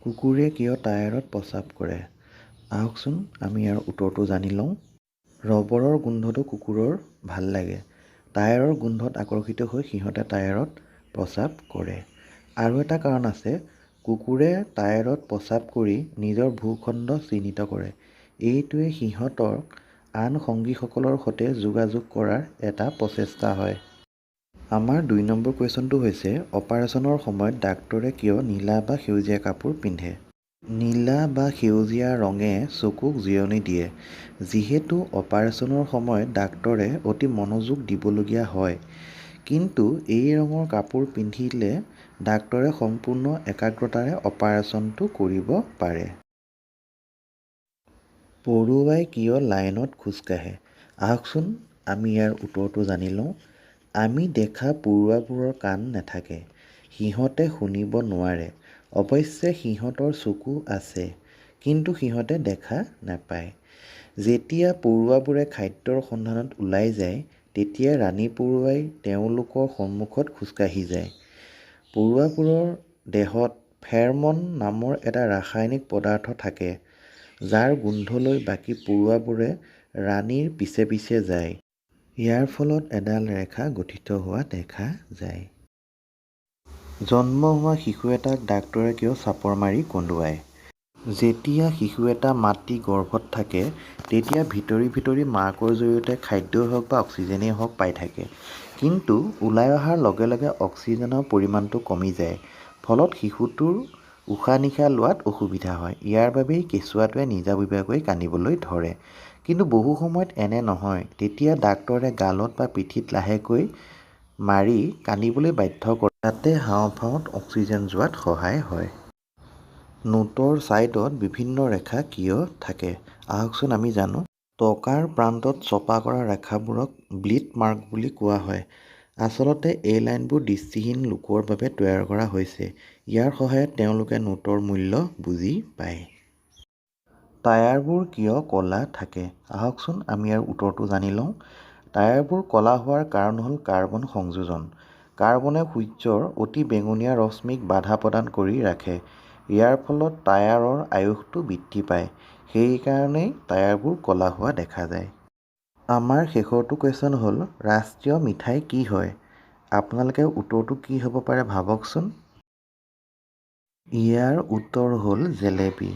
কুকুৰে কিয় টায়াৰত প্ৰস্ৰাৱ কৰে? আহকচোন আমি ইয়াৰ উত্তৰটো জানি লওঁ। ৰবৰৰ গোন্ধটো কুকুৰৰ ভাল লাগে। টায়াৰৰ গোন্ধত আকৰ্ষিত হৈ সিহঁতে টায়াৰত প্ৰস্ৰাৱ কৰে। আৰু এটা কাৰণ আছে, কুকুৰে টায়াৰত প্ৰস্ৰাৱ কৰি নিজৰ ভূখণ্ড চিহ্নিত কৰে। এইটোৱে সিহঁতক আন সংগীসকলৰ সৈতে যোগাযোগ কৰাৰ এটা প্ৰচেষ্টা হয়। আমাৰ 2 নম্বৰ কুৱেশ্যনটো হৈছে, অপাৰেশ্যনৰ সময়ত ডাক্তৰে কিয় নীলা বা সেউজীয়া কাপোৰ পিন্ধে? নীলা বা সেউজীয়া ৰঙে চকুক জিৰণি দিয়ে। যিহেতু অপাৰেশ্যনৰ সময়ত ডাক্তৰে অতি মনোযোগ দিবলগীয়া হয়, কিন্তু এই ৰঙৰ কাপোৰ পিন্ধিলে ডাক্তৰে সম্পূৰ্ণ একাগ্ৰতাৰে অপাৰেশ্যনটো কৰিব পাৰে। পৰুৱাই কিয় লাইনত খোজ কাঢ়ে? আহকচোন আমি ইয়াৰ উত্তৰটো জানি লওঁ। আমি দেখা পৰুৱাবোৰৰ কাণ নাথাকে। সিহঁতে শুনিব নোৱাৰে। অৱশ্যে সিহঁতৰ চকু আছে, কিন্তু সিহঁতে দেখা নাপায়। যেতিয়া পৰুৱাবোৰে খাদ্যৰ সন্ধানত ওলাই যায়, তেতিয়া ৰাণী পৰুৱাই তেওঁলোকৰ সন্মুখত খোজকাঢ়ি যায়। পৰুৱাবোৰৰ দেহত ফেৰমন নামৰ এটা ৰাসায়নিক পদাৰ্থ থাকে, যাৰ গোন্ধ লৈ বাকী পৰুৱাবোৰে ৰাণীৰ পিছে পিছে যায়। ইয়াৰ ফলত এডাল ৰেখা গঠিত হোৱা দেখা যায়। জন্ম হোৱা শিশু এটাক ডাক্তৰে কিয় চাপৰ মাৰি কন্দুৱায়? যেতিয়া শিশু এটা মাতৃ গৰ্ভত থাকে, তেতিয়া ভিতৰি ভিতৰি মাকৰ জৰিয়তে খাদ্যই হওক বা অক্সিজেনেই হওক পাই থাকে। কিন্তু ওলাই অহাৰ লগে লগে অক্সিজেনৰ পৰিমাণটো কমি যায়। ফলত শিশুটোৰ উশাহ নিশাহ লোৱাত অসুবিধা হয়। ইয়াৰ বাবেই কেঁচুৱাটোৱে নিজাববীয়াকৈ কান্দিবলৈ ধৰে। কিন্তু বহু সময়ত এনে নহয়। তেতিয়া ডাক্তৰে গালত বা পিঠিত লাহেকৈ মাৰি কান্দিবলৈ বাধ্য কৰে, যাতে হাওঁফাওঁত অক্সিজেন যোৱাত সহায় হয়। নোটৰ ছাইডত বিভিন্ন ৰেখা কিয় থাকে? আহকচোন আমি জানো। টকাৰ প্ৰান্তত ছপা কৰা ৰেখাবোৰক ব্লিড মাৰ্ক বুলি কোৱা হয়। আচলতে এই লাইনবোৰ দৃষ্টিহীন লোকৰ বাবে তৈয়াৰ কৰা হৈছে। ইয়াৰ সহায়ত তেওঁলোকে নোটৰ মূল্য বুজি পায়। টায়াৰবোৰ কিয় ক'লা থাকে? আহকচোন আমি ইয়াৰ উত্তৰটো জানি লওঁ। টায়াৰবোৰ ক'লা হোৱাৰ কাৰণ হ'ল কাৰ্বন সংযোজন। কাৰ্বনে সূৰ্যৰ অতি বেঙুনীয়া ৰশ্মিক বাধা প্ৰদান কৰি ৰাখে। ইয়াৰ ফলত টায়াৰৰ আয়ুসটো বৃদ্ধি পায়। সেইকাৰণেই টায়াৰবোৰ ক'লা হোৱা দেখা যায়। আমাৰ শেষৰটো কুৱেশ্যন হ'ল, ৰাষ্ট্ৰীয় মিঠাই কি হয়? আপোনালোকে উত্তৰটো কি হ'ব পাৰে ভাবকচোন। ইয়াৰ উত্তৰ হ'ল জেলেপী।